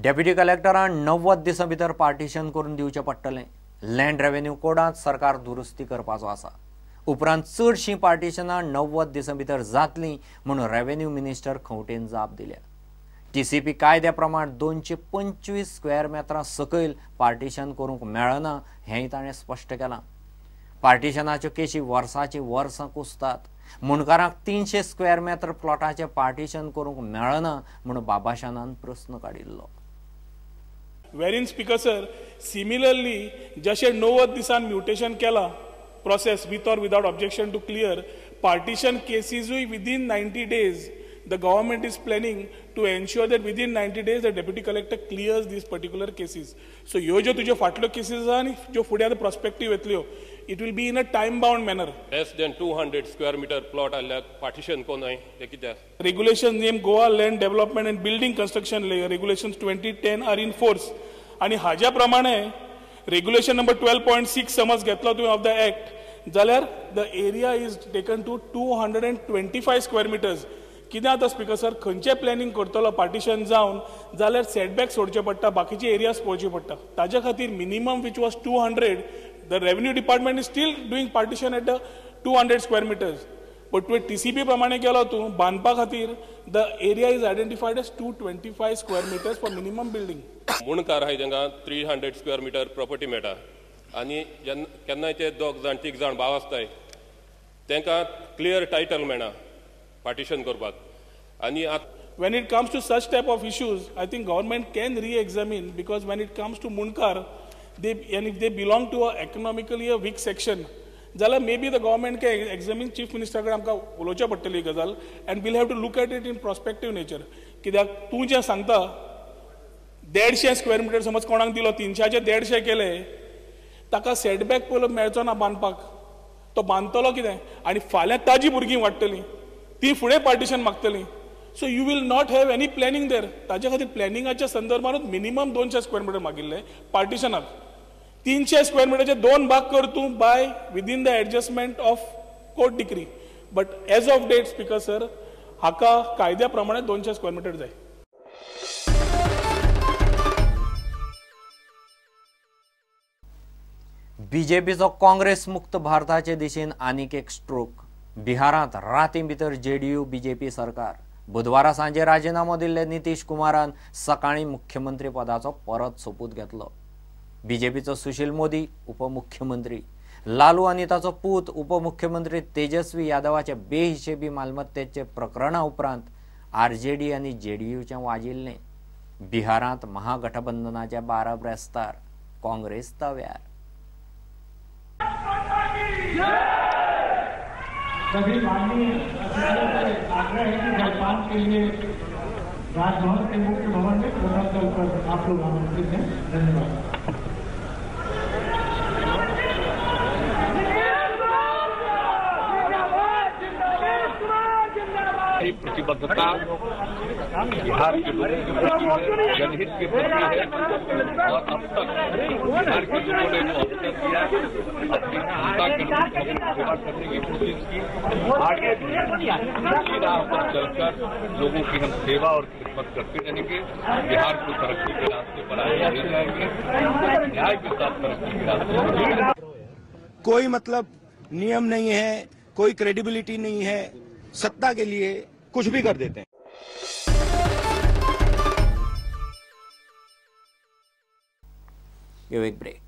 Deputy कलेक्टरान 90 दिसां भितर partition करून दिवचें पडटलें। लँड रेव्हेन्यू कोडांत सरकार दुरुस्ती करपाचो आसा। उपरांत चडशीं पार्टिशनां 90 दिसां भितर जातलीं म्हूण रेव्हेन्यू मिनिस्टर खंवटेन जाप दिल्या। टीसीपी कायद्या प्रमाण 225 स्क्वेअर मेत्रां सकयल पार्टिशन करूंक मेळना हेंय ताणें स्पश्ट केलां। पार्टिशनाच्यो केशी वर्साची वर्सां कुसतात। मुंडकारांक 300 स्क्वेअर मेत्र प्लॉटाचें पार्टिशन करूंक मेळना म्हूण बाबाशानान प्रस्न काडिल्लो। वेरीन स्पीकर सर, सिमिलरली जशें 90 दिसान म्युटेशन केलां process with or without objection to clear partition केसीजूय within 90 days the government is planning to ensure that within 90 days the deputy collector clears these particular cases. So ह्यो ज्यो तुज्यो फाटल्यो cases आसा आनी ज्यो फुडें आतां prospective येतल्यो, it will be in a time bound manner. Less than 200 square meter plot आहल्यार partition कोन्नाय तें कित्याक? Regulation name Goa land development and building construction regulations 2010 are in force आनी हाज्या प्रमाणे रेग्युलेशन नंबर 12.6 समज घेतलो तुवें ऑफ the act जाल्यार the area is taken to 225 square meters. कितें जाता स्पीकर सर, खंयचें प्लॅनिंग करतलो पार्टिशन जावन जाल्यार सेटबॅक सोडचें पडटा, बाकीचे एरियाज पळोवचे पडटा। ताज्या खातीर minimum which was 200, the revenue department is still doing partition at the 200 square meters, but तुवें टीसीपी प्रमाणे केलो तूं बांदपा खातीर the area is identified as 225 square meters for minimum building. मुंडकार आहाय तांकां 300 स्क्वेअर मिटर प्रॉपर्टी मेळटा आनी जेन्ना केन्नाय ते 2 जाण 3 जाण भाव आसताय तांकां क्लियर टायटल मेळना पार्टिशन करपाक। आनी when it comes to such type of issues, I think government can re-examine, because when it comes to Mundkar, they, and if they belong to a economically a weak section, जाल्यार maybe the government can examine. Chief minister कडेन आमकां उलोवचें पडटली गजाल and we'll have to look at it in prospective nature. कित्याक तूं जें सांगता 150 स्क्वेअर मिटर समज कोणाक दिलो 300 150 केले, ताका सेटबॅक पयलो मेळचो ना बांदपाक, तो बांदतलो कितें आनी फाल्यां ताजी भुरगीं वाडटलीं, ती फुडें partition मागतलीं. So you will not have any planning there. ताज्या खातीर प्लॅनिंगाच्या संदर्भानूच मिनिमम 200 स्क्वेअर मिटर मागिल्लें पार्टिशनाक. 300 स्क्वेअर मिटरचे 2 भाग कर तूं by within the adjustment of court decree, but as of date speaker sir हाका कायद्या प्रमाणे 200 स्क्वेअर मिटर जाय. बीजेपीचो काँग्रेस मुक्त भारताचे दिशेन आनीक एक स्ट्रोक. बिहारांत राती भितर जेडीयू बीजेपी सरकार. बुधवारा सांजे राजीनामो दिल्ले नितीश कुमारान सकाळी मुख्यमंत्री पदाचो परत सोपूत घेतलो. बीजेपीचो सुशील मोदी उपमुख्यमंत्री, लालू आनी ताचो पूत उपमुख्यमंत्री तेजस्वी यादवाचे बेहिशेबी मालमत्तेचे प्रकरणा उपरांत आरजेडी आनी जेडीयूचें वाजिल्लें. बिहारांत महागठबंधनाचे 12 ब्रेस्तार, काँग्रेस तव्यार. सभी माननीय अतिथियों से आग्रह है कि जलपान के लिए राजभवन के मुख्य भवन में प्रथम दल पर आप लोग आमंत्रित हैं। धन्यवाद। प्रतिबद्धता बिहार के लोगों के प्रति है, जनहित के प्रति है और अब तक बिहार के लोगों ने जो अवसर दिया, अपनी क्षमता के अनुरूप सेवा करने की कोशिश की। आगे भी इसी राह पर चलकर लोगों की हम सेवा और खिदमत करते रहेंगे। बिहार को तरक्की के रास्ते पर आगे ले जाएंगे, न्याय के साथ तरक्की के रास्ते पर। कोई मतलब नियम नहीं है, कोई क्रेडिबिलिटी नहीं है, सत्ता के लिए कुछ भी कर देते हैं। Give a break.